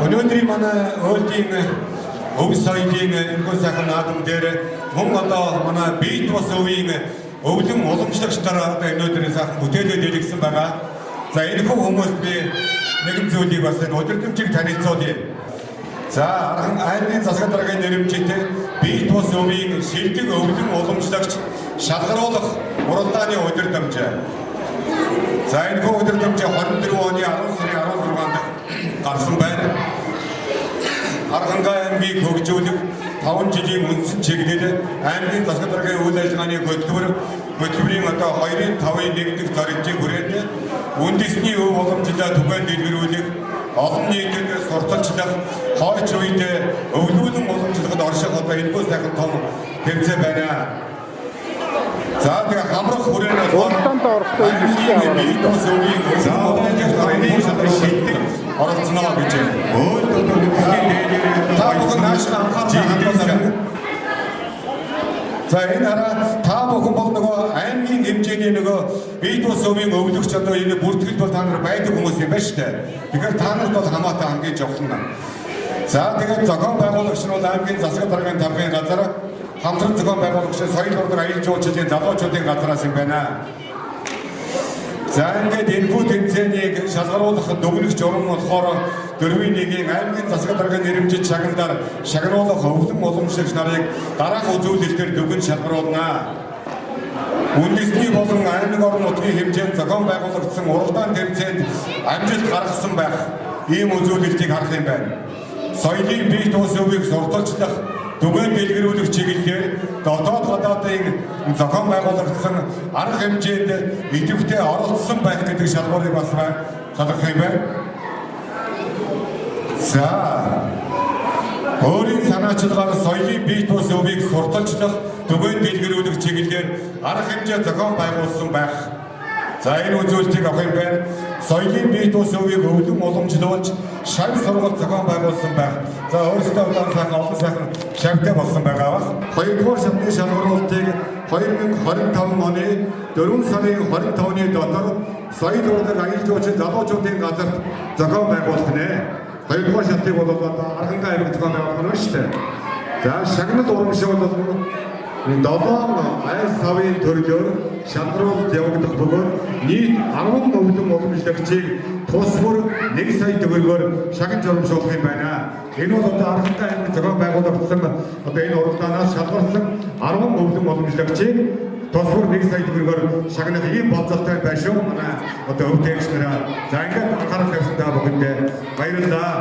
Өнөөдрийн манай өлдийн өв соёлын энэхүү сайхан наадам дээр мөн одоо манай Бит бас өвийн өвлөн уламжлагч нар одоо өнөөдрийн сайхан бүтээлээ дэлгэсэн байгаа. За, энэхүү хүмүүст би нэгэн зүйлийг бас энэ өдөртөмжийг танилцуулъя. За, Архан аймгийн засаг даргын нэрэмжтэй Бит бас өвийн шилдэг өвлөн уламжлагч шалгаруулах уралдааны удирдамж. За, энэхүү удирдамж 24 оны 10 сарын 16-нд гарсан байна. Архангай аймгийг хөгжүүлэх 5 жилийн үндсэн чиглэл аймгийн засаг даргын үйл ажиллагааны хөтөлбөрийн одоо 2-ын 5-ын 1 дэх зорилтын хүрээнд үндэсний өв уламжлалаа түгээн дэлгэрүүлэх, олон нийтэд сурталчлах, хойч үед өвлүүлэн уламжлахад орших одоо энэхүү сайхан том тэмцээн байна. За, тэгээ хамрах хүрээ нь болохоор Уралдаанд орохдоо энэ бичлэгээ аваад бие тус өвийн өвлөн шилдэг оролцоно гэж байна. Өөд одоо дэлхийн дээлээр Та бүхэн нааш анхаарлаа хандуулаарай. За, энэ хараа, та бүхэн бол нөгөө аймгийн хэмжээний нөгөө бие тус өвийн өвлөгч одоо энэ бүртгэл бол та нар байдаг хүмүүс юм байна шүү дээ. Тэгэхээр та нарт бол хамаатай хамгийн чухал нь. За, тэгээд зохион байгуулагч нь бол аймгийн засаг даргын талбайн газар хамтран зохион байгуулагч соёл урлаг аялал жуулчлалын залуучуудын газараас юм байна. За, ингээд энэхүү тэмцээнийг шалгаруулах дүгнэх журам болохоор дөрвийн нэгийн аймгийн засаг даргын нэрэмжит шагналаар шагнуулах өвлөн уламжлагч нарыг дараах үзүүлэлтээр дүгэн шалгаруулна. Үндэсний болон аймаг орон нутгийн хэмжээнд зохион байгуулагдсан уралдаан тэмцээнд амжилт гаргасан байх ийм үзүүлэлтийг харах юм байна. Соёлын бие тус өвийг сурталчлах, түгээн дэлгэрүүлэх чиглэлээр дотоод гадаадын зохион байгуулагдсан арга хэмжээнд идэвхтэй оролцсон байх гэдэг шалгуурыг бас шалгах юм байна. За, өөрийн санаачилгаар соёлын бие тус өвийг сурталчлах, түгээн дэлгэрүүлэх чиглэлээр арга хэмжээ зохион байгуулсан байх. За, энэ үзүүлэлтийг авах юм байна. Соёлын бие тус өвийг өвлөн уламжлуулж шав сургалт зохион байгуулсан байх. За, өөрсдөө удаан сайхан олон сайхан шавтай болсон байгаа бах. Хоёрдугаар шатны шалгаруултыг 2025 оны 4 сарын 25-ны дотор соёл урлаг аялал жуулчлал залуучуудын газарт зохион байгуулах нэ. Хоёрдугаар шатыг бол одоо Архангай аймаг зохион байгуулах нь шүү дээ. За, шагнал урамшуул бол долоон ай савын төрлөөр шалгаруулалт явагдах бөгөөд нийт 10 өвлөн уламжлагчийг тус бүр 1 сая төгрөгөөр шагнаж урамшуулах юм байна. Энэ бол одоо Архангай аймаг зохион байгуулагдсан одоо энэ уралдаанаас шалгарсан 10 өвлөн уламжлагчийг тус бүр 1 сая төгрөгөөр шагнах ийм болцолтой байна шүү. Манай одоо өв тэгш нараа. За, ингээд анхаарал тавьсан та бүхэндээ баярлалаа.